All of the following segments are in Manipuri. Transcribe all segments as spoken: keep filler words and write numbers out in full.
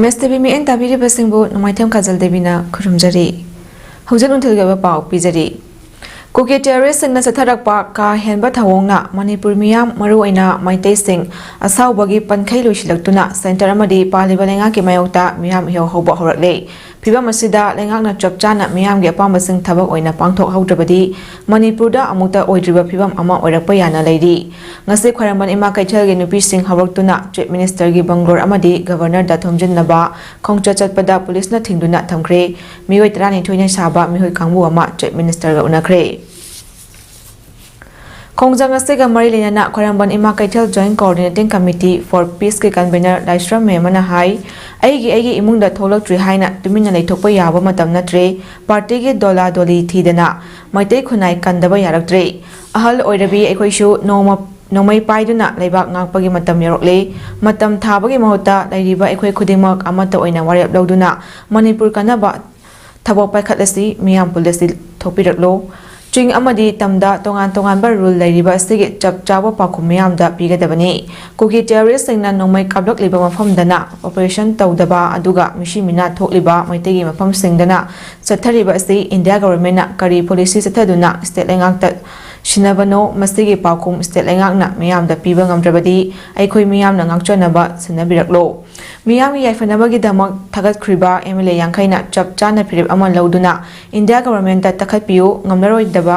ꯃꯤꯠꯌꯦꯡ ꯇꯥꯕꯤꯔꯤꯕꯁꯤꯡꯕꯨ ꯅꯣꯡꯃꯥꯏꯊꯦꯝ ꯀꯥꯖꯜ ꯗꯦꯕꯤꯅ ꯈꯨꯔꯨꯝꯖꯔꯤ꯫ ꯍꯧꯖꯤꯛ ꯅꯨꯡꯊꯤꯜꯒꯤ ꯑꯣꯏꯕ ꯄꯥꯎ ꯄꯤꯖꯔꯤ꯫ ꯀꯨꯀꯤ ꯇꯦꯔꯣꯔꯤꯁ꯭ꯠꯁꯤꯡꯅ ꯆꯠꯊꯔꯛꯄ ꯀꯥ ꯍꯦꯟꯕ ꯊꯧꯑꯣꯡꯅ ꯃꯅꯤꯄꯨꯔ ꯃꯤꯌꯥꯝ, ꯃꯔꯨꯑꯣꯏꯅ ꯃꯩꯇꯩꯁꯤꯡ, ꯑꯁꯥꯎꯕꯒꯤ ꯄꯟꯈꯩ ꯂꯣꯏꯁꯤꯜꯂꯛꯇꯨꯅ ꯁꯦꯟꯇꯔ ꯑꯃꯗꯤ ꯄꯥꯜꯂꯤꯕ ꯂꯩꯉꯥꯛꯀꯤ ꯃꯥꯌꯣꯛꯇ ꯃꯤꯌꯥꯝ ꯏꯍꯧ ꯍꯧꯕ ꯍꯧꯔꯛꯂꯦ꯫ ꯐꯤꯕꯝ ꯑꯁꯤꯗ ꯂꯩꯉꯥꯛꯅ ꯆꯞ ꯆꯥꯅ ꯃꯤꯌꯥꯝꯒꯤ ꯑꯄꯥꯝꯕꯁꯤꯡ ꯊꯕꯛ ꯑꯣꯏꯅ ꯄꯥꯡꯊꯣꯛꯍꯧꯗ꯭ꯔꯕꯗꯤ ꯃꯅꯤꯄꯨꯔꯗ ꯑꯃꯨꯛꯇ ꯑꯣꯏꯗ꯭ꯔꯤꯕ ꯐꯤꯕꯝ ꯑꯃ ꯑꯣꯏꯔꯛꯄ ꯌꯥꯅ ꯂꯩꯔꯤ꯫ ꯉꯁꯤ ꯈ꯭ꯋꯥꯏꯔꯝꯕꯟ ꯏꯃꯥ ꯀꯩꯊꯦꯜꯒꯤ ꯅꯨꯄꯤꯁꯤꯡ ꯍꯧꯔꯛꯇꯨꯅ ꯆꯤꯐ ꯃꯤꯅꯤꯁꯇꯔꯒꯤ ꯕꯪꯒ꯭ꯂꯣꯔ ꯑꯃꯗꯤ ꯒꯚꯔꯅꯔꯗ ꯊꯣꯝꯖꯤꯟꯅꯕ ꯈꯣꯡꯆꯠ ꯆꯠꯄꯗ ꯄꯨꯂꯤꯁꯅ ꯊꯤꯡꯗꯨꯅ ꯊꯝꯈ꯭ꯔꯦ꯫ ꯃꯤꯑꯣꯏ ꯇꯔꯥꯅꯤꯊꯣꯏꯅ ꯁꯥꯕ ꯃꯤꯑꯣꯏ ꯀꯥꯡꯕꯨ ꯑꯃ ꯆꯤꯐ ꯃꯤꯅꯤꯁꯇꯔꯒ ꯎꯅꯈ꯭ꯔꯦ꯫ ꯈꯣꯡꯖꯪ ꯑꯁꯤꯒ ꯃꯔꯤ ꯂꯩꯅꯅ ꯈ꯭ꯋꯥꯏꯔꯝꯕꯟ ꯏꯃꯥ ꯀꯩꯊꯦꯜ Joint Coordinating Committee for Peaceꯀꯤ convener ꯂꯥꯏꯁ꯭ꯔꯝ ꯃꯦꯃꯅ ꯍꯥꯏ, ꯑꯩꯒꯤ ꯑꯩꯒꯤ ꯏꯃꯨꯡꯗ ꯊꯣꯛꯂꯛꯇ꯭ꯔꯤ ꯍꯥꯏꯅ ꯇꯨꯃꯤꯟꯅ ꯂꯩꯊꯣꯛꯄ ꯌꯥꯕ ꯃꯇꯝ ꯅꯠꯇ꯭ꯔꯦ꯫ ꯄꯥꯔꯇꯤꯒꯤ ꯗꯣꯂꯥ ꯗꯣꯂꯤ ꯊꯤꯗꯅ ꯃꯩꯇꯩ ꯈꯨꯟꯅꯥꯏ ꯀꯟꯗꯕ ꯌꯥꯔꯛꯇ꯭ꯔꯦ꯫ ꯑꯍꯜ ꯑꯣꯏꯔꯕꯤ ꯑꯩꯈꯣꯏꯁꯨ ꯅꯣꯡꯃ ꯅꯣꯡꯃꯩ ꯄꯥꯏꯗꯨꯅ ꯂꯩꯕꯥꯛ ꯉꯥꯛꯄꯒꯤ ꯃꯇꯝ ꯌꯧꯔꯛꯂꯦ꯫ ꯃꯇꯝ ꯊꯥꯕꯒꯤ ꯃꯍꯨꯠꯇ ꯂꯩꯔꯤꯕ ꯑꯩꯈꯣꯏ ꯈꯨꯗꯤꯡꯃꯛ ꯑꯃꯠꯇ ꯑꯣꯏꯅ ꯋꯥꯔꯦꯞ ꯂꯧꯗꯨꯅ ꯃꯅꯤꯄꯨꯔ ꯀꯟꯅꯕ ꯊꯕꯛ ꯄꯥꯏꯈꯠꯂꯁꯤ, ꯃꯤꯌꯥꯝ ꯄꯨꯜꯂꯁꯤ, ꯊꯣꯛꯄꯤꯔꯛꯂꯣ꯫ ꯆꯤꯡ ꯑꯃꯗꯤ ꯇꯝꯗ ꯇꯣꯉꯥꯟ ꯇꯣꯉꯥꯟꯕ rule ꯂꯩꯔꯤꯕ ꯑꯁꯤꯒꯤ ꯆꯞ ꯆꯥꯕ ꯄꯥꯎꯈꯨꯝ ꯃꯤꯌꯥꯝꯗ ꯄꯤꯒꯗꯕꯅꯤ꯫ ꯀꯨꯀꯤ ꯇꯦꯔꯣꯔꯤꯁ꯭ꯠꯁꯤꯡꯅ ꯅꯣꯡꯃꯩ ꯀꯥꯞꯂꯛꯂꯤꯕ ꯃꯐꯝꯗꯅ operation ꯇꯧꯗꯕ ꯑꯗꯨꯒ ꯃꯤꯁꯤ ꯃꯤꯅꯥ ꯊꯣꯛꯂꯤꯕ ꯃꯩꯇꯩꯒꯤ ꯃꯐꯝꯁꯤꯡꯗꯅ ꯆꯠꯊꯔꯤꯕ ꯑꯁꯤ ꯏꯟꯗꯤꯌꯥ ꯒꯣꯚꯔꯟꯃꯦꯟꯠꯅ ꯀꯔꯤ policy ꯆꯠꯊꯗꯨꯅ state ꯂꯩꯉꯥꯛꯇ ꯁꯤꯟꯅꯕꯅꯣ? ꯃꯁꯤꯒꯤ ꯄꯥꯎꯈꯨꯝ state ꯂꯩꯉꯥꯛꯅ ꯃꯤꯌꯥꯝꯗ ꯄꯤꯕ ꯉꯝꯗ꯭ꯔꯕꯗꯤ ꯑꯩꯈꯣꯏ ꯃꯤꯌꯥꯝꯅ ꯉꯥꯛꯆꯅꯕ ꯁꯤꯟꯅꯕꯤꯔꯛꯂꯣ꯫ ꯃꯤꯌꯥꯝꯒꯤ ꯌꯥꯏꯐꯅꯕꯒꯤꯗꯃꯛ ꯊꯥꯒꯠꯈ꯭ꯔꯤꯕ MLA ꯌꯥꯡꯈꯩꯅ ꯆꯞ ꯆꯥꯅ ꯐꯤꯔꯦꯞ ꯑꯃ ꯂꯧꯗꯨꯅ ꯏꯟꯗꯤꯌꯥ ꯒꯣꯚꯔꯟꯃꯦꯟꯠꯇ ꯇꯛꯈꯠꯄꯤꯌꯨ꯫ ꯉꯝꯂꯔꯣꯏꯗꯕ,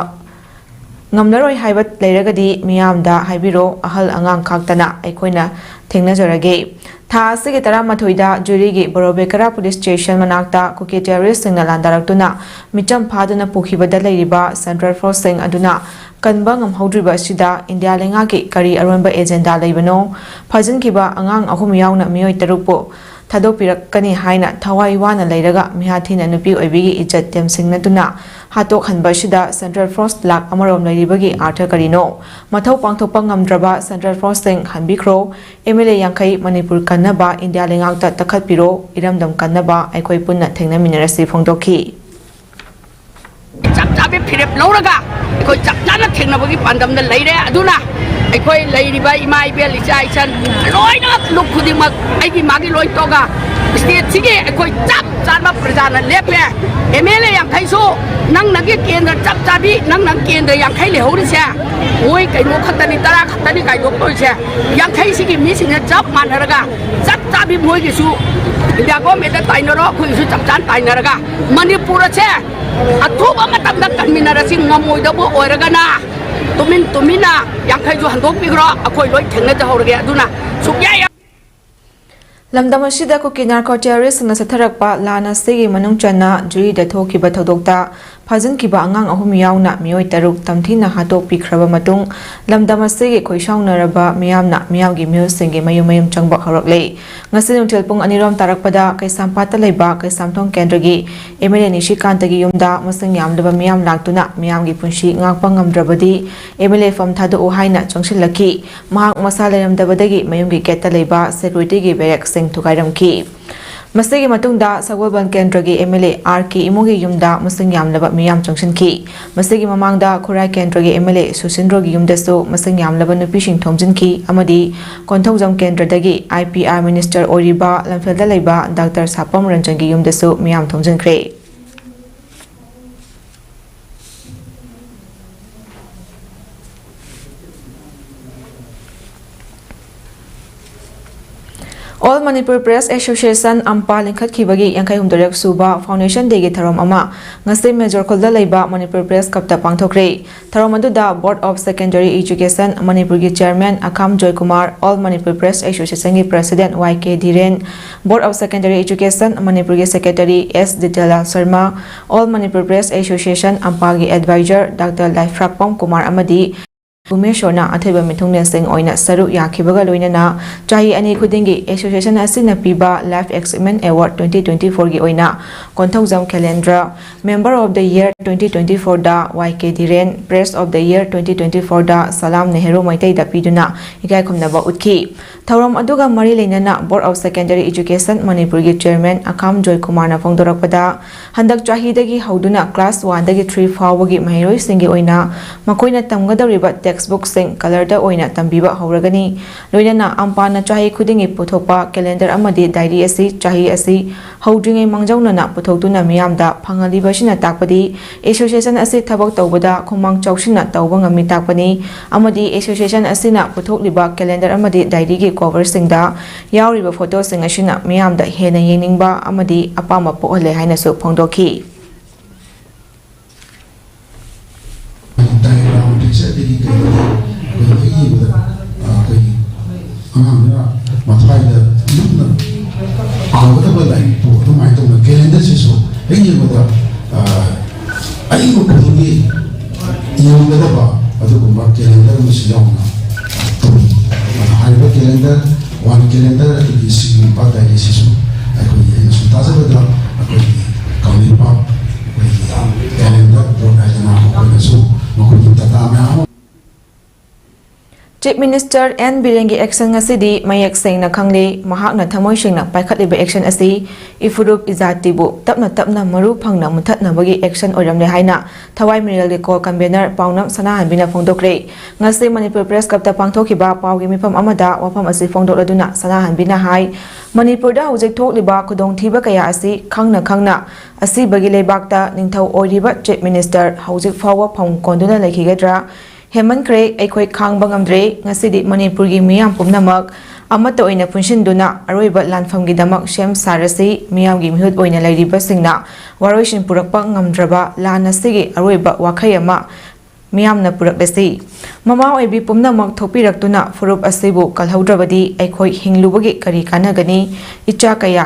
ꯉꯝꯂꯔꯣꯏ ꯍꯥꯏꯕ ꯂꯩꯔꯒꯗꯤ ꯃꯤꯌꯥꯝꯗ ꯍꯥꯏꯕꯤꯔꯣ, ꯑꯍꯜ ꯑꯉꯥꯡ ꯈꯥꯛꯇꯅ ꯑꯩꯈꯣꯏꯅ ꯊꯦꯡꯅꯖꯔꯒꯦ꯫ ꯊꯥ ꯑꯁꯤꯒꯤ ꯇꯔꯥꯃꯥꯊꯣꯏꯗ ꯖꯨꯔꯤꯒꯤ ꯕꯣꯔꯣꯕꯦꯀꯔꯥ police station ꯃꯅꯥꯛꯇ ꯀꯨꯀꯤ terroristꯁꯤꯡꯅ ꯂꯥꯟꯗꯥꯔꯛꯇꯨꯅ ꯃꯤꯆꯝ ꯐꯥꯗꯨꯅ ꯄꯨꯈꯤꯕꯗ ꯂꯩꯔꯤꯕ central forceꯁꯤꯡ ꯑꯗꯨꯅ ꯀꯟꯕ ꯉꯝꯍꯧꯗ꯭ꯔꯤꯕ ꯑꯁꯤꯗ ꯏꯟꯗꯤꯌꯥ ꯂꯩꯉꯥꯛꯀꯤ ꯀꯔꯤ ꯑꯔꯣꯟꯕ agenda ꯂꯩꯕꯅꯣ? ꯐꯥꯖꯤꯟꯈꯤꯕ ꯑꯉꯥꯡ ꯑꯍꯨꯝ ꯌꯥꯎꯅ ꯃꯤꯑꯣꯏ ꯇꯔꯨꯛꯄꯨ ꯊꯥꯗꯣꯛꯄꯤꯔꯛꯀꯅꯤ ꯍꯥꯏꯅ ꯊꯋꯥꯏ ꯋꯥꯅ ꯂꯩꯔꯒ ꯃꯤꯍꯥꯊꯤꯅ ꯅꯨꯄꯤ ꯑꯣꯏꯕꯤꯒꯤ ꯏꯖꯠ ꯇꯦꯝꯁꯤꯡꯅꯗꯨꯅ ꯍꯥꯠꯇꯣꯛꯍꯟꯕ ꯑꯁꯤꯗ central force ꯂꯥꯛ ꯑꯃꯔꯣꯝ ꯂꯩꯔꯤꯕꯒꯤ ꯑꯥꯔꯊ ꯀꯔꯤꯅꯣ? ꯃꯊꯧ ꯄꯥꯡꯊꯣꯛꯄ ꯉꯝꯗ꯭ꯔꯕ central forceꯁꯤꯡ ꯍꯟꯕꯤꯈ꯭ꯔꯣ꯫ MLA ꯌꯥꯡꯈꯩ ꯃꯅꯤꯄꯨꯔ ꯀꯟꯅꯕ ꯏꯟꯗꯤꯌꯥ ꯂꯩꯉꯥꯛꯇ ꯇꯛꯈꯠꯄꯤꯔꯣ꯫ ꯏꯔꯝꯗꯝ ꯀꯟꯅꯕ ꯑꯩꯈꯣꯏ ꯄꯨꯟꯅ ꯊꯦꯡꯅꯃꯤꯟꯅꯔꯁꯤ ꯐꯣꯡꯗꯣꯛꯈꯤ꯫ ꯆꯞ ꯆꯥꯕꯤ ꯐꯤꯔꯦꯞ ꯂꯧꯔꯒ ꯑꯩꯈꯣꯏ ꯆꯞ ꯆꯥꯅ ꯊꯦꯡꯅꯕꯒꯤ ꯄꯥꯟꯗꯝꯗ ꯂꯩꯔꯦ꯫ ꯑꯗꯨꯅ ꯑꯩꯈꯣꯏ ꯂꯩꯔꯤꯕ ꯏꯃꯥ ꯏꯕꯦꯜ ꯏꯆꯥ ꯏꯆꯟ ꯂꯣꯏꯅꯃꯛ ꯂꯨꯞ ꯈꯨꯗꯤꯡꯃꯛ ꯑꯩꯒꯤ ꯃꯥꯒꯤ ꯂꯣꯏ ꯇꯣꯛꯑꯒ ꯁꯤꯒꯤ ꯑꯩꯈꯣꯏ ꯆꯞ ꯆꯥꯕ ꯄ꯭ꯔꯖꯥꯅ ꯂꯦꯞꯄꯦ꯫ ꯑꯦꯝ ꯑꯦꯜ ꯑꯦ ꯌꯥꯡꯈꯩꯁꯨ ꯅꯪ ꯅꯪꯒꯤ ꯀꯦꯟꯗ꯭ꯔ ꯆꯞ ꯆꯥꯕꯤ, ꯅꯪ ꯅꯪ ꯀꯦꯟꯗ꯭ꯔ ꯌꯥꯡꯈꯩ ꯂꯩꯍꯧꯔꯤꯁꯦ, ꯃꯣꯏ ꯀꯩꯅꯣ ꯈꯛꯇꯅꯤ, ꯇꯔꯥ ꯈꯛꯇꯅꯤ ꯀꯥꯏꯗꯣꯛꯇꯣꯏꯁꯦ꯫ ꯌꯥꯡꯈꯩꯁꯤꯒꯤ ꯃꯤꯁꯤꯡꯁꯦ ꯆꯞ ꯃꯥꯟꯅꯔꯒ, ꯆꯞ ꯆꯥꯕꯤ ꯃꯣꯏꯒꯤꯁꯨ ꯏꯟꯗꯤꯌꯥ ꯒꯣꯔꯃꯦꯟꯗ ꯇꯥꯏꯅꯔꯣ, ꯑꯩꯈꯣꯏꯒꯤꯁꯨ ꯆꯞ ꯆꯥꯅ ꯇꯥꯏꯅꯔꯒ ꯃꯅꯤꯄꯨꯔ ꯑꯁꯦ ꯑꯊꯨꯕ ꯃꯇꯝꯗ ꯀꯟꯃꯤꯟꯅꯔꯁꯤ꯫ ꯉꯝꯃꯣꯏꯗꯕ ꯑꯣꯏꯔꯒꯅ ꯇꯨꯃꯤꯟ ꯇꯨꯃꯤꯟꯅ ꯌꯥꯡꯈꯩꯁꯨ ꯍꯟꯗꯣꯛꯄꯤꯈ꯭ꯔꯣ, ꯑꯩꯈꯣꯏ ꯂꯣꯏ ꯊꯦꯡꯅꯖꯍꯧꯔꯒꯦ꯫ ꯑꯗꯨꯅ ꯁꯨꯛꯌꯥ ꯌꯥ- ꯂꯝꯗꯝ ꯑꯁꯤꯗ ꯀꯨꯀꯤ ꯅꯥꯔꯀꯣ ꯇꯦꯔꯣꯔꯤꯁꯁꯤꯡꯅ ꯆꯠꯊꯔꯛꯄ ꯂꯥꯟ ꯑꯁꯤꯒꯤ ꯃꯅꯨꯡ ꯆꯟꯅ ꯖꯨꯔꯤꯗ ꯊꯣꯛꯈꯤꯕ ꯊꯧꯗꯣꯛꯇ ꯐꯥꯖꯤꯟꯈꯤꯕ ꯑꯉꯥꯡ ꯑꯍꯨꯝ ꯌꯥꯎꯅ ꯃꯤꯑꯣꯏ ꯇꯔꯨꯛ ꯇꯝꯊꯤꯅ ꯍꯥꯠꯇꯣꯛꯄꯤꯈ꯭ꯔꯕ ꯃꯇꯨꯡ, ꯂꯝꯗꯝ ꯑꯁꯤꯒꯤ ꯈꯣꯏꯁꯥꯎꯅꯔꯕ ꯃꯤꯌꯥꯝꯅ ꯃꯤꯌꯥꯝꯒꯤ ꯃꯤꯍꯨꯠꯁꯤꯡꯒꯤ ꯃꯌꯨꯝ ꯃꯌꯨꯝ ꯆꯪꯕ ꯍꯧꯔꯛꯂꯦ꯫ ꯉꯁꯤ ꯅꯨꯡꯊꯤꯜ ꯄꯨꯡ ꯑꯅꯤꯔꯣꯝ ꯇꯥꯔꯛꯄꯗ ꯀꯩꯁꯥꯝꯄꯥꯠꯇ ꯂꯩꯕ ꯀꯩꯁꯥꯝꯊꯣꯡ ꯀꯦꯟꯗ꯭ꯔꯒꯤ ꯑꯦꯝ ꯑꯦꯜ ꯑꯦ ꯅꯤꯁꯤꯀꯥꯟꯇꯒꯤ ꯌꯨꯝꯗ ꯃꯁꯤꯡ ꯌꯥꯝꯂꯕ ꯃꯤꯌꯥꯝ ꯂꯥꯛꯇꯨꯅ ꯃꯤꯌꯥꯝꯒꯤ ꯄꯨꯟꯁꯤ ꯉꯥꯛꯄ ꯉꯝꯗ꯭ꯔꯕꯗꯤ ꯑꯦꯝ ꯑꯦꯜ ꯑꯦ ꯐꯝ ꯊꯥꯗꯣꯛꯎ ꯍꯥꯏꯅ ꯆꯪꯁꯤꯜꯂꯛꯈꯤ꯫ ꯃꯍꯥꯛ ꯃꯁꯥ ꯂꯩꯔꯝꯗꯕꯗꯒꯤ ꯃꯌꯨꯝꯒꯤ ꯒꯦꯠꯇ ꯂꯩꯕ ꯁꯦꯀ꯭ꯌꯨꯔꯤꯇꯤꯒꯤ ꯕꯦꯔꯦꯛꯁꯤꯡ ꯊꯨꯒꯥꯏꯔꯝꯈꯤ꯫ ꯃꯁꯤꯒꯤ ꯃꯇꯨꯡꯗ ꯁꯒꯣꯜꯕꯟ ꯀꯦꯟꯗ꯭ꯔꯒꯤ ꯑꯦꯝ ꯑꯦꯜ ꯑꯦ ꯑꯥꯔ ꯀꯦ ꯏꯃꯨꯒꯤ ꯌꯨꯝꯗ ꯃꯁꯤꯡ ꯌꯥꯝꯂꯕ ꯃꯤꯌꯥꯝ ꯆꯪꯁꯤꯟꯈꯤ꯫ ꯃꯁꯤꯒꯤ ꯃꯃꯥꯡꯗ ꯈꯨꯔꯥꯏ ꯀꯦꯟꯗ꯭ꯔꯒꯤ ꯑꯦꯝ ꯑꯦꯜ ꯑꯦ ꯁꯨꯁꯤꯟꯗ꯭ꯔꯣꯒꯤ ꯌꯨꯝꯗꯁꯨ ꯃꯁꯤꯡ ꯌꯥꯝꯂꯕ ꯅꯨꯄꯤꯁꯤꯡ ꯊꯣꯝꯖꯤꯟꯈꯤ ꯑꯃꯗꯤ Konthoujam ꯀꯦꯟꯗ꯭ꯔꯗꯒꯤ I P R minister ꯑꯣꯏꯔꯤꯕ ꯂꯝꯐꯦꯜꯗ ꯂꯩꯕ ꯗꯥꯛꯇꯔ ꯁꯥꯄꯝ ꯔꯟꯖꯟꯒꯤ ꯌꯨꯝꯗꯁꯨ ꯃꯤꯌꯥꯝ ꯊꯣꯝꯖꯤꯟꯈ꯭ꯔꯦ꯫ All Manipur Press Association, ꯑꯝꯄꯥ, ꯂꯤꯡꯈꯠꯈꯤꯕꯒꯤ ꯌꯥꯡꯈꯩ ꯍꯨꯝꯗꯣꯏꯔꯛ ꯁꯨꯕ Foundation Dayꯒꯤ ꯊꯧꯔꯝ ꯑꯃ ꯉꯁꯤ ꯃꯦꯖꯣꯔ ꯈꯨꯜꯗ ꯂꯩꯕ ꯃꯅꯤꯄꯨꯔ ꯄ꯭ꯔꯦꯁ ꯀ꯭ꯂꯕꯇ ꯄꯥꯡꯊꯣꯛꯈ꯭ꯔꯦ꯫ ꯊꯧꯔꯝ ꯑꯗꯨꯗ Board of Secondary Education ꯃꯅꯤꯄꯨꯔꯒꯤ chairman Akham Joykumar, All Manipur Press Associationꯒꯤ president Y K Dhiren, Board of Secondary Education ꯃꯅꯤꯄꯨꯔꯒꯤ secretary S Ditelal Sharma, All Manipur Press Association ꯑꯝꯄꯥꯒꯤ ꯑꯦꯗꯚꯥꯏꯖꯔ ꯗꯥꯛꯇꯔ ꯂꯥꯏꯐ꯭ꯔꯥꯛꯄꯝ ꯀꯨꯃꯥꯔ ꯑꯃꯗꯤ ꯎꯃꯦꯁꯣꯔꯅ ꯑꯊꯣꯏꯕ ꯃꯤꯊꯨꯡꯂꯦꯟꯁꯤꯡ ꯑꯣꯏꯅ ꯁꯔꯨꯛ ꯌꯥꯈꯤꯕꯒ ꯂꯣꯏꯅꯅ ꯆꯍꯤ ꯑꯅꯤ ꯈꯨꯗꯤꯡꯒꯤ ꯑꯦꯁꯣꯁꯤꯌꯦꯁꯟ ꯑꯁꯤꯅ ꯄꯤꯕ Life Achievement Award twenty twenty fourꯒꯤ ꯑꯣꯏꯅ Konthoujam ꯈꯦꯂꯦꯟꯗ꯭ꯔ, Member of the Year twenty twenty fourꯗ Y K ꯙꯤꯔꯦꯟ, Press of the Year twenty twenty fourꯗ ꯁꯂꯥꯝ ꯅꯦꯍꯔꯨ ꯃꯩꯇꯩꯗ ꯄꯤꯗꯨꯅ ꯏꯀꯥꯏ ꯈꯨꯝꯅꯕ ꯎꯠꯈꯤ꯫ ꯊꯧꯔꯝ ꯑꯗꯨꯒ ꯃꯔꯤ ꯂꯩꯅꯅ Board of Secondary Education ꯃꯅꯤꯄꯨꯔꯒꯤ ꯆꯤꯌꯔꯃꯦꯟ ꯑꯈꯥꯝ ꯖꯣꯏꯀꯨꯃꯥꯔꯅ ꯐꯣꯡꯗꯣꯔꯛꯄꯗ, ꯍꯟꯗꯛ ꯆꯍꯤꯗꯒꯤ ꯍꯧꯗꯨꯅ class oneꯗꯒꯤ three ꯐꯥꯎꯕꯒꯤ ꯃꯍꯩꯔꯣꯏꯁꯤꯡꯒꯤ ꯑꯣꯏꯅ ꯃꯈꯣꯏꯅ ꯇꯝꯒꯗꯧꯔꯤꯕ ꯇꯦꯛꯁꯕꯨꯛꯁꯤꯡ ꯀꯂꯔꯗ ꯑꯣꯏꯅ ꯇꯝꯕꯤꯕ ꯍꯧꯔꯒꯅꯤ꯫ ꯂꯣꯏꯅꯅ ꯑꯝꯄꯥꯅ ꯆꯍꯤ ꯈꯨꯗꯤꯡꯒꯤ ꯄꯨꯊꯣꯛꯄ ꯀꯦꯂꯦꯟꯗꯔ ꯑꯃꯗꯤ ꯗꯥꯏꯔꯤ ꯑꯁꯤ ꯆꯍꯤ ꯑꯁꯤ ꯍꯧꯗ꯭ꯔꯤꯉꯩ ꯃꯥꯡꯖꯧꯅꯅ ꯄꯨꯊꯣꯛꯇꯨꯅ ꯃꯤꯌꯥꯝꯗ ꯐꯪꯍꯜꯂꯤꯕ ꯑꯁꯤꯅ ꯇꯥꯛꯄꯗꯤ ꯑꯦꯁꯣꯁꯤꯌꯦꯁꯟ ꯑꯁꯤ ꯊꯕꯛ ꯇꯧꯕꯗ ꯈꯨꯃꯥꯡ ꯆꯥꯎꯁꯤꯟꯅ ꯇꯧꯕ ꯉꯝꯃꯤ ꯇꯥꯛꯄꯅꯤ꯫ ꯑꯃꯗꯤ ꯑꯦꯁꯣꯁꯤꯌꯦꯁꯟ ꯑꯁꯤꯅ ꯄꯨꯊꯣꯛꯂꯤꯕ ꯀꯦꯂꯦꯟꯗꯔ ꯑꯃꯗꯤ ꯗꯥꯏꯔꯤꯒꯤ ꯀꯣꯚꯔꯁꯤꯡꯗ ꯌꯥꯎꯔꯤꯕ ꯐꯣꯇꯣꯁꯤꯡ ꯑꯁꯤꯅ ꯃꯤꯌꯥꯝꯗ ꯍꯦꯟꯅ ꯌꯦꯡꯅꯤꯡꯕ ꯑꯃꯗꯤ ꯑꯄꯥꯝꯕ ꯄꯣꯛꯍꯜꯂꯦ ꯍꯥꯏꯅꯁꯨ ꯐꯣꯡꯗꯣꯛꯈꯤ꯫ ꯗꯥꯏꯒ꯭ꯔꯥꯝ ꯄꯤꯛꯆꯔꯗꯒꯤ ꯀꯩꯗꯒꯤ ꯑꯩꯈꯣꯏ ꯍꯦꯛ ꯌꯦꯡꯕꯗ ꯑꯩꯈꯣꯏꯒꯤ ꯑꯉꯥꯡꯗꯨꯅ ꯃꯊ꯭ꯋꯥꯏꯗ ꯂꯨꯞꯅ ꯄꯥꯒꯗꯕ ꯂꯥꯏꯔꯤꯛꯄꯨ ꯑꯗꯨꯃꯥꯏꯅ ꯇꯧꯅ ꯀꯦꯂꯦꯟꯗꯔꯁꯤꯁꯨ ꯍꯦꯛ ꯌꯦꯡꯕꯗ ꯑꯏꯕ ꯈꯨꯗꯤꯡꯒꯤ ꯌꯦꯡꯒꯗꯕ ꯑꯗꯨꯒꯨꯝꯕ ꯀꯦꯂꯦꯟꯗꯔ ꯑꯃꯁꯨ ꯌꯥꯎꯅ ꯇꯧꯏ꯫ ꯑꯗꯨꯅ ꯍꯥꯏꯔꯤꯕ ꯀꯦꯂꯦꯟꯗꯔ ꯋꯥꯟ ꯀꯦꯂꯦꯟꯗꯔ ꯑꯗꯒꯤ ꯁꯤꯒꯨꯝꯕ ꯗꯥꯏꯔꯤꯁꯤꯁꯨ ꯑꯩꯈꯣꯏꯒꯤ ꯑꯩꯅ ꯁꯨꯝ ꯇꯥꯖꯕꯗ ꯑꯩꯈꯣꯏꯒꯤ ꯀꯪꯂꯩꯄꯥꯛ ꯑꯩꯈꯣꯏꯒꯤ ꯀꯦꯂꯦꯟꯗꯔ ꯕꯣꯔꯗ ꯍꯥꯏꯗꯅ ꯃꯈꯣꯏꯅꯁꯨ ꯃꯈꯣꯏꯒꯤ ꯗꯇꯥ ꯃꯌꯥꯝ ꯑꯃ ꯆꯤꯐ ꯃꯤꯅꯤꯁꯇꯔ ꯑꯦꯟ ꯕꯤꯔꯦꯟꯒꯤ ꯑꯦꯛꯁꯟ ꯉꯁꯤꯗꯤ ꯃꯌꯦꯛ ꯁꯦꯡꯅ ꯈꯪꯂꯦ꯫ ꯃꯍꯥꯛꯅ ꯊꯃꯣꯏ ꯁꯦꯡꯅ ꯄꯥꯏꯈꯠꯂꯤꯕ ꯑꯦꯛꯁꯟ ꯑꯁꯤ ꯏꯐꯨꯔꯨꯞ ꯏꯖꯥꯇꯤꯕꯨ ꯇꯞꯅ ꯇꯞꯅ ꯃꯔꯨ ꯐꯪꯅ ꯃꯨꯊꯠꯅꯕꯒꯤ ꯑꯦꯛꯁꯟ ꯑꯣꯏꯔꯝꯂꯦ ꯍꯥꯏꯅ ꯊꯋꯥꯏ ꯃꯤꯔꯦꯜꯒꯤ ꯀꯣ ꯀꯟꯚꯦꯅꯔ ꯄꯥꯎꯅꯝ ꯁꯅꯥꯍꯟꯕꯤꯅ ꯐꯣꯡꯗꯣꯛꯈ꯭ꯔꯦ꯫ ꯉꯁꯤ ꯃꯅꯤꯄꯨꯔ ꯄ꯭ꯔꯦꯁ ꯀ꯭ꯂꯕꯇ ꯄꯥꯡꯊꯣꯛꯈꯤꯕ ꯄꯥꯎꯒꯤ ꯃꯤꯐꯝ ꯑꯃꯗ ꯋꯥꯐꯝ ꯑꯁꯤ ꯐꯣꯡꯗꯣꯛꯂꯗꯨꯅ ꯁꯅꯥꯍꯟꯕꯤꯅ ꯍꯥꯏ, ꯃꯅꯤꯄꯨꯔꯗ ꯍꯧꯖꯤꯛ ꯊꯣꯛꯂꯤꯕ ꯈꯨꯗꯣꯡꯊꯤꯕ ꯀꯌꯥ ꯑꯁꯤ ꯈꯪꯅ ꯈꯪꯅ ꯑꯁꯤꯕꯒꯤ ꯂꯩꯕꯥꯛꯇ ꯅꯤꯡꯊꯧ ꯑꯣꯏꯔꯤꯕ ꯆꯤꯐ ꯃꯤꯅꯤꯁꯇꯔ ꯍꯧꯖꯤꯛ ꯐꯥꯎꯕ ꯐꯝ ꯀꯣꯟꯗꯨꯅ ꯂꯩꯈꯤꯒꯗ꯭ꯔꯥ? ꯍꯦꯟꯃꯟꯈ꯭ꯔꯦ, ꯑꯩꯈꯣꯏ ꯈꯥꯡꯕ ꯉꯝꯗ꯭ꯔꯦ꯫ ꯉꯁꯤꯗꯤ ꯃꯅꯤꯄꯨꯔꯒꯤ ꯃꯤꯌꯥꯝ ꯄꯨꯝꯅꯃꯛ ꯑꯃꯠꯇ ꯑꯣꯏꯅ ꯄꯨꯟꯁꯤꯟꯗꯨꯅ ꯑꯔꯣꯏꯕ ꯂꯥꯟꯐꯝꯒꯤꯗꯃꯛ ꯁꯦꯝ ꯁꯥꯔꯁꯤ꯫ ꯃꯤꯌꯥꯝꯒꯤ ꯃꯤꯍꯨꯠ ꯑꯣꯏꯅ ꯂꯩꯔꯤꯕꯁꯤꯡꯅ ꯋꯥꯔꯣꯏꯁꯤꯟ ꯄꯨꯔꯛꯄ ꯉꯝꯗ꯭ꯔꯕ ꯂꯥꯟ ꯑꯁꯤꯒꯤ ꯑꯔꯣꯏꯕ ꯋꯥꯈꯩ ꯑꯃ ꯃꯤꯌꯥꯝꯅ ꯄꯨꯔꯛꯂꯁꯤ꯫ ꯃꯃꯥ ꯑꯣꯏꯕꯤ ꯄꯨꯝꯅꯃꯛ ꯊꯣꯛꯄꯤꯔꯛꯇꯨꯅ ꯐꯨꯔꯨꯞ ꯑꯁꯤꯕꯨ ꯀꯜꯍꯧꯗ꯭ꯔꯕꯗꯤ ꯑꯩꯈꯣꯏ ꯍꯤꯡꯂꯨꯕꯒꯤ ꯀꯔꯤ ꯀꯥꯟꯅꯒꯅꯤ? ꯏꯆꯥ ꯀꯌꯥ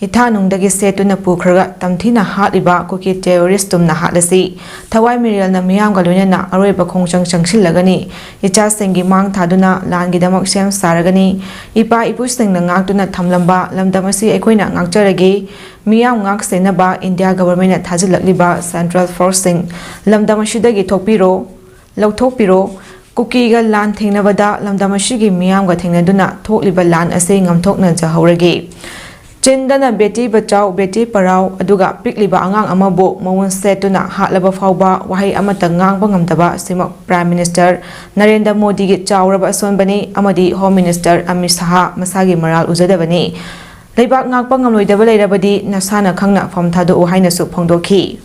ꯏꯊꯥꯅꯨꯡꯗꯒꯤ ꯁꯦꯠꯇꯨꯅ ꯄꯨꯈ꯭ꯔꯒ ꯇꯝꯊꯤꯅ ꯍꯥꯠꯂꯤꯕ ꯀꯨꯀꯤ ꯇꯦꯔꯣꯔꯤꯁ ꯇꯨꯝꯅ ꯍꯥꯠꯂꯁꯤ꯫ ꯊꯋꯥꯏ ꯃꯤꯔꯦꯜꯅ ꯃꯤꯌꯥꯝꯒ ꯂꯣꯏꯅꯅ ꯑꯔꯣꯏꯕ ꯈꯣꯡꯖꯪ ꯆꯪꯁꯤꯜꯂꯒꯅꯤ꯫ ꯏꯆꯥꯁꯤꯡꯒꯤ ꯃꯥꯡ ꯊꯥꯗꯨꯅ ꯂꯥꯟꯒꯤꯗꯃꯛ ꯁꯦꯝ ꯁꯥꯔꯒꯅꯤ꯫ ꯏꯄꯥ ꯏꯄꯨꯁꯤꯡꯅ ꯉꯥꯛꯇꯨꯅ ꯊꯝꯂꯝꯕ ꯂꯝꯗꯝ ꯑꯁꯤ ꯑꯩꯈꯣꯏꯅ ꯉꯥꯛꯆꯔꯒꯦ꯫ ꯃꯤꯌꯥꯝ ꯉꯥꯛ ꯁꯦꯟꯅꯕ ꯏꯟꯗꯤꯌꯥ ꯒꯚꯔꯟꯃꯦꯟꯠꯅ ꯊꯥꯖꯤꯜꯂꯛꯂꯤꯕ ꯁꯦꯟꯇ꯭ꯔꯦꯜ ꯐꯣꯔꯁꯁꯤꯡ ꯂꯝꯗꯝ ꯑꯁꯤꯗꯒꯤ ꯊꯣꯛꯄꯤꯔꯣ, ꯂꯧꯊꯣꯛꯄꯤꯔꯣ꯫ ꯀꯨꯀꯤꯒ ꯂꯥꯟ ꯊꯦꯡꯅꯕꯗ ꯂꯝꯗꯝ ꯑꯁꯤꯒꯤ ꯃꯤꯌꯥꯝꯒ ꯊꯦꯡꯅꯗꯨꯅ ꯊꯣꯛꯂꯤꯕ ꯂꯥꯟ ꯑꯁꯤ ꯉꯥꯛꯊꯣꯛꯅꯖꯍꯧꯔꯒꯦ꯫ ꯆꯤꯟꯗꯅ ꯕꯦꯇꯤ ꯕꯆꯥꯎ, ꯕꯦꯇꯤ ꯄꯔꯥꯎ, ꯑꯗꯨꯒ ꯄꯤꯛꯂꯤꯕ ꯑꯉꯥꯡ ꯑꯃꯕꯨ ꯃꯋꯨꯟ ꯁꯦꯠꯇꯨꯅ ꯍꯥꯠꯂꯕ ꯐꯥꯎꯕ ꯋꯥꯍꯩ ꯑꯃꯠꯇ ꯉꯥꯡꯕ ꯉꯝꯗꯕ ꯑꯁꯤꯃꯛ Prime Minister ꯅꯔꯦꯟꯗ꯭ꯔ ꯃꯣꯗꯤꯒꯤ ꯆꯥꯎꯔꯕ ꯑꯁꯣꯟꯕꯅꯤ ꯑꯃꯗꯤ Home Minister ꯑꯃꯤꯠ ꯁꯥꯍ ꯃꯁꯥꯒꯤ ꯃꯔꯥꯜ ꯎꯖꯗꯕꯅꯤ꯫ ꯂꯩꯕꯥꯛ ꯉꯥꯛꯄ ꯉꯝꯂꯣꯏꯗꯕ ꯂꯩꯔꯕꯗꯤ ꯅꯁꯥꯅ ꯈꯪꯅ ꯐꯝ ꯊꯥꯗꯣꯛꯎ ꯍꯥꯏꯅꯁꯨ ꯐꯣꯡꯗꯣꯛꯈꯤ꯫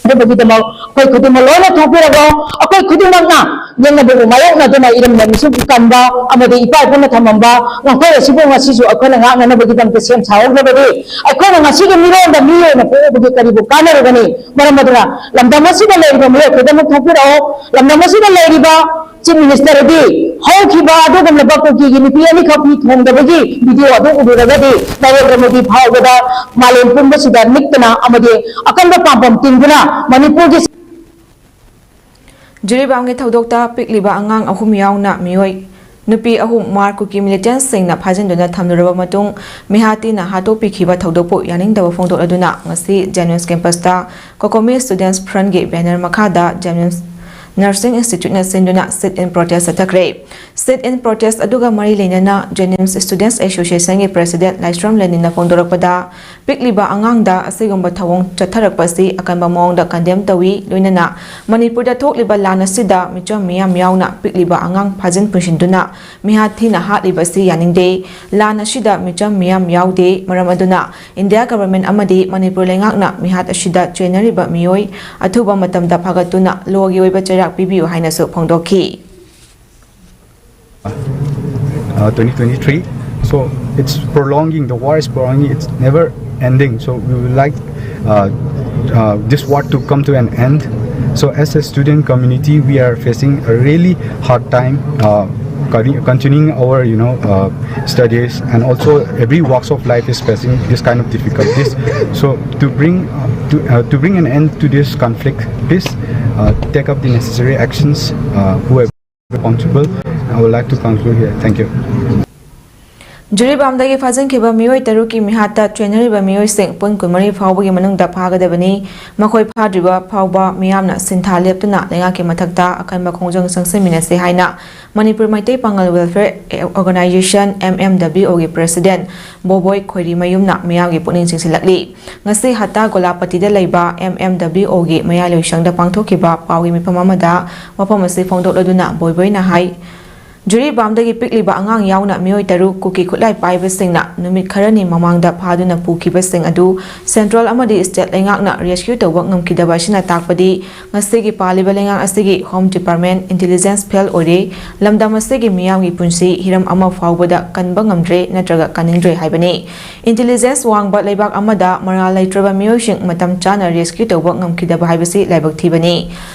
ꯑꯗꯨꯒꯤꯗꯃꯛ ꯑꯩꯈꯣꯏ ꯈꯨꯗꯤꯡꯃꯛ ꯂꯣꯏꯅ ꯊꯣꯛꯄꯤꯔꯒ ꯑꯩꯈꯣꯏ ꯈꯨꯗꯤꯡꯃꯛꯅ ꯌꯦꯛꯅꯕꯕꯨ ꯃꯥꯌꯣꯛꯅꯗꯨꯅ ꯏꯔꯝꯗꯝ ꯑꯁꯤꯕꯨ ꯀꯟꯕ ꯑꯃꯗꯤ ꯏꯄꯥ ꯏꯄꯨꯅ ꯊꯝꯃꯝꯕ ꯉꯝꯈꯩ ꯑꯁꯤꯕꯨ ꯉꯁꯤꯁꯨ ꯑꯩꯈꯣꯏꯅ ꯉꯥꯛꯅꯅꯕꯒꯤꯗꯃꯛꯇ ꯁꯦꯝ ꯁꯥꯍꯧꯗ꯭ꯔꯕꯗꯤ ꯑꯩꯈꯣꯏꯅ ꯉꯁꯤꯒꯤ ꯃꯤꯔꯣꯟꯗ ꯃꯤ ꯑꯣꯏꯅ ꯄꯣꯛꯎꯕꯒꯤ ꯀꯔꯤꯕꯨ ꯀꯥꯟꯅꯔꯨꯒꯅꯤ? ꯃꯔꯝ ꯑꯗꯨꯅ ꯂꯝꯗꯝ ꯑꯁꯤꯗ ꯂꯩꯔꯤꯕ ꯃꯤꯑꯣꯏ ꯈꯨꯗꯤꯡꯃꯛ ꯊꯣꯛꯄꯤꯔꯛꯑꯣ꯫ ꯂꯝꯗꯝ ꯑꯁꯤꯗ ꯂꯩꯔꯤꯕ Chief Minister ꯑꯗꯤ ꯍꯧꯈꯤꯕ ꯑꯗꯨꯒꯨꯝꯂꯕ ꯀꯨꯀꯤꯒꯤ ꯅꯨꯄꯤ ꯑꯅꯤꯈꯛ ꯐꯤ ꯊꯣꯡꯗꯕꯒꯤ video ꯑꯗꯨ ꯎꯔꯨꯔꯒꯗꯤ ꯅꯔꯦꯟꯗ꯭ꯔ ꯃꯣꯗꯤ ꯐꯥꯎꯕꯗ ꯃꯥꯂꯦꯝ ꯄꯨꯝꯕꯁꯤꯗ ꯅꯤꯛꯇꯅ ꯑꯃꯗꯤ ꯑꯀꯟꯕ ꯄꯥꯝꯕꯣꯝ ꯇꯤꯡꯗꯨꯅ ꯃꯅꯤꯄꯨꯔꯒꯤ ꯖꯤꯔꯤꯕꯥꯝꯒꯤ ꯊꯧꯗꯣꯛꯇ ꯄꯤꯛꯂꯤꯕ ꯑꯉꯥꯡ ꯑꯍꯨꯝ ꯌꯥꯎꯅ ꯃꯤꯑꯣꯏ ꯅꯨꯄꯤ ꯑꯍꯨꯝ ꯃꯥꯔ ꯀꯨꯀꯤ militantꯁꯤꯡꯅ ꯐꯥꯖꯤꯟꯗꯨꯅ ꯊꯝꯂꯨꯔꯕ ꯃꯇꯨꯡ ꯃꯤꯍꯥꯠ ꯊꯤꯅ ꯍꯥꯠꯇꯣꯛꯄꯤꯈꯤꯕ ꯊꯧꯗꯣꯛꯄꯨ ꯌꯥꯅꯤꯡꯗꯕ ꯐꯣꯡꯗꯣꯛꯂꯗꯨꯅ ꯉꯁꯤ JNIMS campusꯇ COCOMI Students Frontꯒꯤ banner ꯃꯈꯥꯗ JNIMS Nursing Instituteꯅ ꯁꯤꯟꯗꯨꯅ sit-in protest ꯆꯠꯊꯈ꯭ꯔꯦ꯫ Sit-in protest ꯑꯗꯨꯒ ꯃꯔꯤ ꯂꯩꯅꯅ JNIMS Students Associationꯒꯤ President ꯂꯥꯏꯁ꯭ꯔꯝ ꯂꯦꯅꯤꯟꯅ ꯐꯣꯡꯗꯣꯔꯛꯄꯗ, ꯄꯤꯛꯂꯤꯕ ꯑꯉꯥꯡꯗ ꯑꯁꯤꯒꯨꯝꯕ ꯊꯧꯑꯣꯡ ꯆꯠꯊꯔꯛꯄ ꯑꯁꯤ ꯑꯀꯟꯕ ꯃꯑꯣꯡꯗ condemn ꯇꯧꯏ, ꯂꯣꯏꯅꯅ ꯃꯅꯤꯄꯨꯔꯗ ꯊꯣꯛꯂꯤꯕ ꯂꯥꯟ ꯑꯁꯤꯗ ꯃꯤꯆꯝ ꯃꯤꯌꯥꯝ ꯌꯥꯎꯅ ꯄꯤꯛꯂꯤꯕ ꯑꯉꯥꯡ ꯐꯥꯖꯤꯟ ꯄꯨꯟꯁꯤꯟꯗꯨꯅ ꯃꯤꯍꯥꯠ ꯊꯤꯅ ꯍꯥꯠꯂꯤꯕ ꯑꯁꯤ ꯌꯥꯅꯤꯡꯗꯦ꯫ ꯂꯥꯟ ꯑꯁꯤꯗ ꯃꯤꯆꯝ ꯃꯤꯌꯥꯝ ꯌꯥꯎꯗꯦ, ꯃꯔꯝ ꯑꯗꯨꯅ India Government ꯑꯃꯗꯤ ꯃꯅꯤꯄꯨꯔ ꯂꯩꯉꯥꯛꯅ ꯃꯤꯍꯥꯠ ꯑꯁꯤꯗ ꯆꯦꯟꯅꯔꯤꯕ ꯃꯤꯑꯣꯏ ꯑꯊꯨꯕ ꯃꯇꯝꯗ ꯐꯥꯒꯠꯇꯨꯅ lawꯒꯤ ꯑꯣꯏꯕ ꯆꯩꯔꯥꯛ ꯄꯤꯕꯤꯌꯨ ꯍꯥꯏꯅꯁꯨ ꯐꯣꯡꯗꯣꯛꯈꯤ꯫ uh, twenty twenty-three. So it's prolonging, the war is prolonging, it's never ending. So we would like uh, uh, this war to come to an end. So as a student community, we are facing a really hard time uh, con- continuing our, you know, uh, studies, and also every walks of life is facing this kind of difficulties. So to bring uh, to, uh, to bring an end to this conflict, please uh, take up the necessary actions. Uh, whoever responsible. I would like to conclude here. Thank you. ꯖꯤꯔꯤꯕꯥꯝꯗꯒꯤ ꯐꯥꯖꯤꯟꯈꯤꯕ ꯃꯤꯑꯣꯏ ꯇꯔꯨꯛꯀꯤ ꯃꯤꯍꯥꯠꯇ ꯆꯦꯟꯅꯔꯤꯕ ꯃꯤꯑꯣꯏꯁꯤꯡ ꯄꯨꯡ ꯀꯨꯟꯃꯔꯤ ꯐꯥꯎꯕꯒꯤ ꯃꯅꯨꯡꯗ ꯐꯥꯒꯗꯕꯅꯤ꯫ ꯃꯈꯣꯏ ꯐꯥꯗ꯭ꯔꯤꯕ ꯐꯥꯎꯕ ꯃꯤꯌꯥꯝꯅ ꯁꯤꯟꯊꯥ ꯂꯦꯞꯇꯨꯅ ꯂꯩꯉꯥꯛꯀꯤ ꯃꯊꯛꯇ ꯑꯀꯟꯕ ꯈꯣꯡꯖꯪ ꯆꯪꯁꯤꯟꯃꯤꯟꯅꯁꯤ ꯍꯥꯏꯅ Manipur Meitei Pangal welfare organisation, M M W ꯑꯣꯒꯤ ꯄ꯭ꯔꯦꯁꯤꯗꯦꯟꯠ ꯕꯣꯕꯣꯏ ꯈꯣꯏꯔꯤꯃꯌꯨꯝꯅ ꯃꯤꯌꯥꯝꯒꯤ ꯄꯨꯛꯅꯤꯡ ꯆꯤꯡꯁꯤꯜꯂꯛꯂꯤ꯫ ꯉꯁꯤ ꯍꯠꯇꯥ ꯒꯣꯂꯥꯄꯇꯤꯗ ꯂꯩꯕ ꯑꯦꯝ ꯑꯦꯝ ꯗꯕ꯭ꯂꯤꯎ ꯑꯣꯒꯤ ꯃꯌꯥꯏ ꯂꯣꯏꯁꯪꯗ ꯄꯥꯡꯊꯣꯛꯈꯤꯕ ꯄꯥꯎꯒꯤ ꯃꯤꯐꯝ ꯑꯃꯗ ꯋꯥꯐꯝ ꯑꯁꯤ ꯐꯣꯡꯗꯣꯛꯂꯗꯨꯅ ꯕꯣꯏꯕꯣꯏꯅ ꯍꯥꯏ, ꯖꯤꯔꯤꯕꯥꯝꯗꯒꯤ ꯄꯤꯛꯂꯤꯕ ꯑꯉꯥꯡ ꯌꯥꯎꯅ ꯃꯤꯑꯣꯏ ꯇꯔꯨꯛ ꯀꯨꯀꯤ ꯈꯨꯠꯂꯥꯏ ꯄꯥꯏꯕꯁꯤꯡꯅ ꯅꯨꯃꯤꯠ ꯈꯔꯅꯤ ꯃꯃꯥꯡꯗ ꯐꯥꯗꯨꯅ ꯄꯨꯈꯤꯕꯁꯤꯡ ꯑꯗꯨ ꯁꯦꯟꯇ꯭ꯔꯦꯜ ꯑꯃꯗꯤ ꯁ꯭ꯇꯦꯠ ꯂꯩꯉꯥꯛꯅ ꯔꯦꯁꯀ꯭ꯌꯨ ꯇꯧꯕ ꯉꯝꯈꯤꯗꯕ ꯑꯁꯤꯅ ꯇꯥꯛꯄꯗꯤ ꯉꯁꯤꯒꯤ ꯄꯥꯜꯂꯤꯕ ꯂꯩꯉꯥꯛ ꯑꯁꯤꯒꯤ ꯍꯣꯝ ꯗꯤꯄꯥꯔꯠꯃꯦꯟꯠ ꯏꯟꯇꯦꯂꯤꯖꯦꯟꯁ ꯐꯦꯜ ꯑꯣꯏꯔꯦ, ꯂꯝꯗꯝ ꯑꯁꯤꯒꯤ ꯃꯤꯌꯥꯝꯒꯤ ꯄꯨꯟꯁꯤ ꯍꯤꯔꯝ ꯑꯃ ꯐꯥꯎꯕꯗ ꯀꯟꯕ ꯉꯝꯗ꯭ꯔꯦ ꯅꯠꯇ꯭ꯔꯒ ꯀꯟꯅꯤꯡꯗ꯭ꯔꯦ ꯍꯥꯏꯕꯅꯤ꯫ ꯏꯟꯇꯦꯂꯤꯖꯦꯟꯁ ꯋꯥꯡꯕ ꯂꯩꯕꯥꯛ ꯑꯃꯗ ꯃꯔꯥꯜ ꯂꯩꯇ꯭ꯔꯕ ꯃꯤꯑꯣꯏꯁꯤꯡ ꯃꯇꯝ ꯆꯥꯅ ꯔꯦꯁꯀ꯭ꯌꯨ ꯇꯧꯕ ꯉꯝꯈꯤꯗꯕ ꯍꯥꯏꯕꯁꯤ ꯂꯥꯏꯕꯛ ꯊꯤꯕꯅꯤ꯫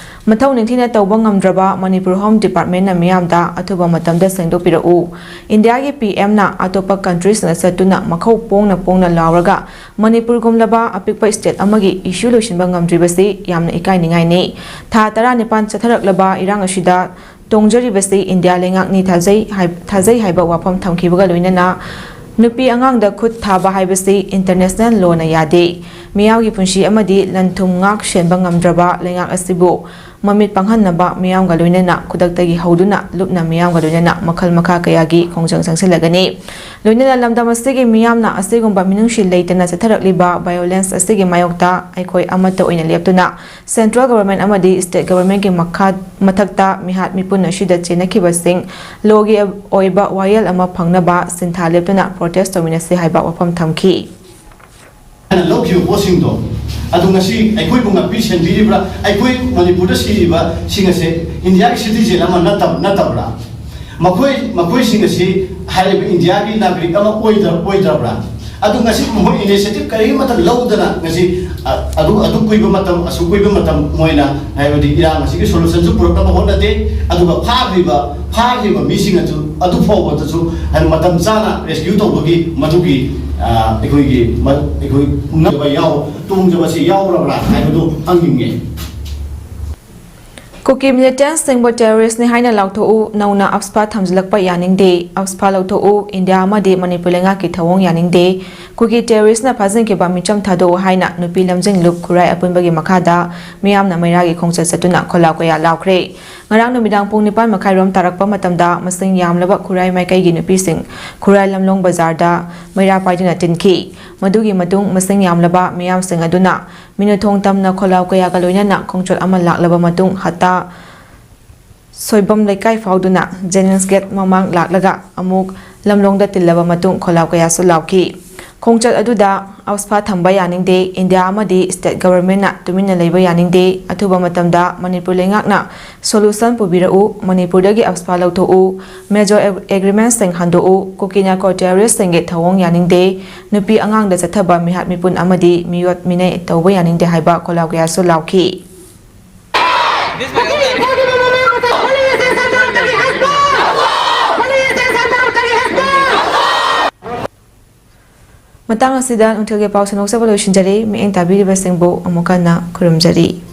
ꯃꯊꯧ ꯅꯤꯡꯊꯤꯅ ꯇꯧꯕ ꯉꯝꯗ꯭ꯔꯕ ꯃꯅꯤꯄꯨꯔ ꯍꯣꯝ ꯗꯤꯄꯥꯔꯠꯃꯦꯟꯠꯅ ꯃꯤꯌꯥꯝꯗ ꯑꯊꯨꯕ ꯃꯇꯝꯗ ꯁꯦꯡꯗꯣꯛꯄꯤꯔꯛꯎ꯫ ꯏꯟꯗꯤꯌꯥꯒꯤ ꯄꯤ ꯑꯦꯝꯅ ꯑꯇꯣꯞꯄ ꯀꯟꯇ꯭ꯔꯤꯁꯤꯡꯗ ꯆꯠꯇꯨꯅ ꯃꯈꯧ ꯄꯣꯡꯅ ꯄꯣꯡꯅ ꯂꯥꯎꯔꯒ ꯃꯅꯤꯄꯨꯔꯒꯨꯝꯂꯕ ꯑꯄꯤꯛꯄ ꯁ꯭ꯇꯦꯠ ꯑꯃꯒꯤ ꯏꯁꯨ ꯂꯣꯏꯁꯤꯟꯕ ꯉꯝꯗ꯭ꯔꯤꯕꯁꯤ ꯌꯥꯝꯅ ꯏꯀꯥꯏꯅꯤꯡꯉꯥꯏꯅꯤ꯫ ꯊꯥ ꯇꯔꯥꯅꯤꯄꯥꯟ ꯆꯠꯊꯔꯛꯂꯕ ꯏꯔꯥꯡ ꯑꯁꯤꯗ ꯇꯣꯡꯖꯔꯤꯕꯁꯤ ꯏꯟꯗꯤꯌꯥ ꯂꯩꯉꯥꯛꯅꯤ ꯊꯥꯖꯩ ꯍꯥꯏ-, ꯊꯥꯖꯩ ꯍꯥꯏꯕ ꯋꯥꯐꯝ ꯊꯝꯈꯤꯕꯒ ꯂꯣꯏꯅꯅ ꯅꯨꯄꯤ ꯑꯉꯥꯡꯗ ꯈꯨꯠ ꯊꯥꯕ ꯍꯥꯏꯕꯁꯤ ꯏꯟꯇꯔꯅꯦꯁꯅꯦꯜ ꯂꯣꯅ ꯌꯥꯗꯦ꯫ ꯃꯤꯌꯥꯝꯒꯤ ꯄꯨꯟꯁꯤ ꯑꯃꯗꯤ ꯂꯟ ꯊꯨꯝ ꯉꯥꯛ ꯁꯦꯟꯕ ꯉꯝꯗ꯭ꯔꯕ ꯂꯩꯉꯥꯛ ꯑꯁꯤꯕꯨ ꯃꯃꯤꯠ ꯄꯥꯡꯍꯟꯅꯕ ꯃꯤꯌꯥꯝꯒ ꯂꯣꯏꯅꯅ ꯈꯨꯗꯛꯇꯒꯤ ꯍꯧꯗꯨꯅ ꯂꯨꯞꯅ ꯃꯤꯌꯥꯝꯒ ꯂꯣꯏꯅꯅ ꯃꯈꯜ ꯃꯈꯥ ꯀꯌꯥꯒꯤ ꯈꯣꯡꯖꯪ ꯆꯪꯁꯤꯜꯂꯒꯅꯤ꯫ ꯂꯣꯏꯅꯅ ꯂꯝꯗꯝ ꯑꯁꯤꯒꯤ ꯃꯤꯌꯥꯝꯅ ꯑꯁꯤꯒꯨꯝꯕ ꯃꯤꯅꯨꯡꯁꯤ ꯂꯩꯇꯅ ꯆꯠꯊꯔꯛꯂꯤꯕ ꯚꯥꯏꯑꯣꯂꯦꯟꯁ ꯑꯁꯤꯒꯤ ꯃꯥꯌꯣꯛꯇ ꯑꯩꯈꯣꯏ ꯑꯃꯠꯇ ꯑꯣꯏꯅ ꯂꯦꯞꯇꯨꯅ ꯁꯦꯟꯇ꯭ꯔꯦꯜ ꯒꯣꯚꯔꯟꯃꯦꯟꯠ ꯑꯃꯗꯤ ꯁ꯭ꯇꯦꯠ ꯒꯣꯚꯔꯟꯃꯦꯟꯠꯀꯤ ꯃꯈꯥ, ꯃꯊꯛꯇ ꯃꯤꯍꯥꯠ ꯃꯤꯄꯨꯟ ꯑꯁꯤꯗ ꯆꯦꯟꯅꯈꯤꯕꯁꯤꯡ ꯂꯣꯒꯤ ꯑꯣꯏꯕ ꯋꯥꯌꯦꯜ ꯑꯃ ꯐꯪꯅꯕ ꯁꯤꯟꯊꯥ ꯂꯦꯞꯇꯨꯅ ꯄ꯭ꯔꯣꯇꯦꯁ ꯇꯧꯃꯤꯟꯅꯁꯤ ꯍꯥꯏꯕ ꯋꯥꯐꯝ ꯊꯝꯈꯤ꯫ ꯍꯥꯏꯅ ꯂꯧꯈꯤꯕ ꯄꯣꯠꯁꯤꯡꯗꯣ ꯑꯗꯨ ꯉꯁꯤ ꯑꯩꯈꯣꯏꯕꯨ ꯉꯥꯛꯄꯤ ꯁꯦꯟꯕꯤꯔꯤꯕ꯭ꯔꯥ? ꯑꯩꯈꯣꯏ ꯃꯅꯤꯄꯨꯔꯗ ꯁꯤꯔꯤꯕꯁꯤꯡ ꯑꯁꯦ ꯏꯟꯗꯤꯌꯥꯒꯤ ꯁꯤꯇꯤꯖꯦꯟ ꯑꯃ ꯅꯠꯇꯕ, ꯅꯠꯇꯕ꯭ꯔꯥ? ꯃꯈꯣꯏ, ꯃꯈꯣꯏꯁꯤꯡ ꯑꯁꯤ ꯍꯥꯏꯔꯤꯕ ꯏꯟꯗꯤꯌꯥꯒꯤ ꯅꯥꯒꯔꯤꯛ ꯑꯃ ꯑꯣꯏꯗ-, ꯑꯣꯏꯗ꯭ꯔꯕ꯭ꯔꯥ? ꯑꯗꯨ ꯉꯁꯤ ꯃꯣꯏ ꯏꯅꯤꯁꯤꯌꯦꯇꯤꯚ ꯀꯔꯤꯃꯠꯇ ꯂꯧꯗꯅ ꯉꯁꯤ, ꯑ, ꯑꯗꯨ, ꯑꯗꯨ ꯀꯨꯏꯕ ꯃꯇꯝ, ꯑꯁꯨꯛ ꯀꯨꯏꯕ ꯃꯇꯝ ꯃꯣꯏꯅ ꯍꯥꯏꯕꯗꯤ ꯏꯔꯥꯡ ꯑꯁꯤꯒꯤ ꯁꯣꯂꯨꯁꯟꯁꯨ ꯄꯨꯔꯛꯅꯕ ꯍꯣꯠꯅꯗꯦ, ꯑꯗꯨꯒ ꯐꯥꯈ꯭ꯔꯤꯕ, ꯐꯥꯈ꯭ꯔꯤꯕ ꯃꯤꯁꯤꯡ ꯑꯗꯨ, ꯑꯗꯨ ꯐꯥꯎꯕꯗꯁꯨ ꯍꯥꯏ-, ꯃꯇꯝ ꯆꯥꯅ ꯔꯦꯁꯀ꯭ꯌꯨ ꯇꯧꯕꯒꯤ ꯃꯗꯨꯒꯤ, ꯑ, ꯑꯩꯈꯣꯏꯒꯤ ꯃ-, ꯑꯩꯈꯣꯏ ꯉꯝꯕ ꯌꯥꯎ-, ꯇꯣꯡꯖꯕꯁꯤ ꯌꯥꯎꯔꯕ꯭ꯔꯥ ꯍꯥꯏꯕꯗꯨ ꯍꯪꯅꯤꯡꯉꯦ꯫ ꯀꯨꯀꯤ ꯃꯤꯂꯤꯇꯦꯟꯠꯁꯤꯡꯕꯨ ꯇꯦꯔꯣꯔꯤꯁ꯭ꯠꯅꯤ ꯍꯥꯏꯅ ꯂꯥꯎꯊꯣꯛꯎ, ꯅꯧꯅ ꯑꯞꯁꯄꯥ ꯊꯝꯖꯤꯜꯂꯛꯄ ꯌꯥꯅꯤꯡꯗꯦ, ꯑꯞꯁꯄꯥ ꯂꯧꯊꯣꯛꯎ, ꯏꯟꯗꯤꯌꯥ ꯑꯃꯗꯤ ꯃꯅꯤꯄꯨꯔ ꯂꯩꯉꯥꯛꯀꯤ ꯊꯧꯑꯣꯡ ꯌꯥꯅꯤꯡꯗꯦ, ꯀꯨꯀꯤ ꯇꯦꯔꯣꯔꯤꯁ꯭ꯠꯅ ꯐꯥꯖꯤꯟꯈꯤꯕ ꯃꯤꯆꯝ ꯊꯥꯗꯣꯛꯎ ꯍꯥꯏꯅ ꯅꯨꯄꯤ ꯂꯝꯖꯤꯡ ꯂꯨꯞ ꯈꯨꯔꯥꯏ ꯑꯄꯨꯟꯕꯒꯤ ꯃꯈꯥꯗ ꯃꯤꯌꯥꯝꯅ ꯃꯩꯔꯥꯒꯤ ꯈꯣꯡꯆꯠ ꯆꯠꯇꯨꯅ ꯈꯣꯜꯂꯥꯎ ꯀꯌꯥ ꯂꯥꯎꯈ꯭ꯔꯦ꯫ ꯉꯔꯥꯡ ꯅꯨꯃꯤꯗꯥꯡ ꯄꯨꯡ ꯅꯤꯄꯥꯟ ꯃꯈꯥꯏꯔꯣꯝ ꯇꯥꯔꯛꯄ ꯃꯇꯝꯗ ꯃꯁꯤꯡ ꯌꯥꯝꯂꯕ ꯈꯨꯔꯥꯏ ꯃꯥꯏꯀꯩꯒꯤ ꯅꯨꯄꯤꯁꯤꯡ ꯈꯨꯔꯥꯏ ꯂꯝꯂꯣꯡ ꯕꯖꯥꯔꯗ ꯃꯩꯔꯥ ꯄꯥꯏꯗꯨꯅ ꯇꯤꯟꯈꯤ꯫ ꯃꯗꯨꯒꯤ ꯃꯇꯨꯡ ꯃꯁꯤꯡ ꯌꯥꯝꯂꯕ ꯃꯤꯌꯥꯝꯁꯤꯡ ꯑꯗꯨꯅ ꯃꯤꯅꯨꯊꯣꯡ ꯇꯝꯅ ꯈꯣꯜꯂꯥꯎ ꯀꯌꯥꯒ ꯂꯣꯏꯅꯅ ꯈꯣꯡꯆꯠ ꯑꯃ ꯂꯥꯛꯂꯕ ꯃꯇꯨꯡ ꯍꯠꯇꯥ ꯁꯣꯏꯕꯝ ꯂꯩꯀꯥꯏ ꯐꯥꯎꯗꯨꯅ ꯖꯦꯅꯤꯝꯁ ꯒꯦꯠ ꯃꯃꯥꯡ ꯂꯥꯛꯂꯒ ꯑꯃꯨꯛ ꯂꯝꯂꯣꯡꯗ ꯇꯤꯜꯂꯕ ꯃꯇꯨꯡ ꯈꯣꯜꯂꯥꯎ ꯀꯌꯥꯁꯨ ꯂꯥꯎꯈꯤ꯫ ꯈꯣꯡꯆꯠ ꯑꯗꯨꯗ ꯑꯞꯁꯄꯥ ꯊꯝꯕ ꯌꯥꯅꯤꯡꯗꯦ, ꯏꯟꯗꯤꯌꯥ ꯑꯃꯗꯤ ꯁ꯭ꯇꯦꯠ ꯒꯚꯔꯟꯃꯦꯟꯠꯅ ꯇꯨꯃꯤꯟꯅ ꯂꯩꯕ ꯌꯥꯅꯤꯡꯗꯦ, ꯑꯊꯨꯕ ꯃꯇꯝꯗ ꯃꯅꯤꯄꯨꯔ ꯂꯩꯉꯥꯛꯅ ꯁꯣꯂꯨꯁꯟ ꯄꯨꯕꯤꯔꯛꯎ, ꯃꯅꯤꯄꯨꯔꯗꯒꯤ ꯑꯞꯁꯄꯥ ꯂꯧꯊꯣꯛꯎ, ꯃꯦꯖꯣꯔ ꯑꯦ-, ꯑꯦꯒ꯭ꯔꯤꯃꯦꯟꯠꯁꯤꯡ ꯍꯟꯗꯣꯛꯎ, ꯀꯨꯀꯤ ꯅꯥꯔꯀꯣ ꯇꯦꯔꯣꯔꯤꯁ꯭ꯠꯁꯤꯡꯒꯤ ꯊꯧꯑꯣꯡ ꯌꯥꯅꯤꯡꯗꯦ, ꯅꯨꯄꯤ ꯑꯉꯥꯡꯗ ꯆꯠꯊꯕ ꯃꯤꯍꯥꯠ ꯃꯤꯄꯨꯟ ꯑꯃꯗꯤ ꯃꯤꯑꯣꯠ ꯃꯤꯅꯩ ꯇꯧꯕ ꯌꯥꯅꯤꯡꯗꯦ ꯍꯥꯏꯕ ꯈꯣꯜꯂꯥꯎ ꯀꯌꯥꯁꯨ ꯂꯥꯎꯈꯤ꯫ ꯃꯇꯥꯡ ꯑꯁꯤꯗ ꯅꯨꯡꯊꯤꯜꯒꯤ ꯄꯥꯎ ꯁꯟꯗꯣꯛꯆꯕ ꯂꯣꯏꯁꯤꯟꯖꯔꯤ꯫ ꯃꯤꯠꯌꯦꯡ ꯇꯥꯕꯤꯔꯤꯕꯁꯤꯡꯕꯨ ꯑꯃꯨꯛ ꯍꯟꯅ ꯈꯨꯔꯨꯝꯖꯔꯤ꯫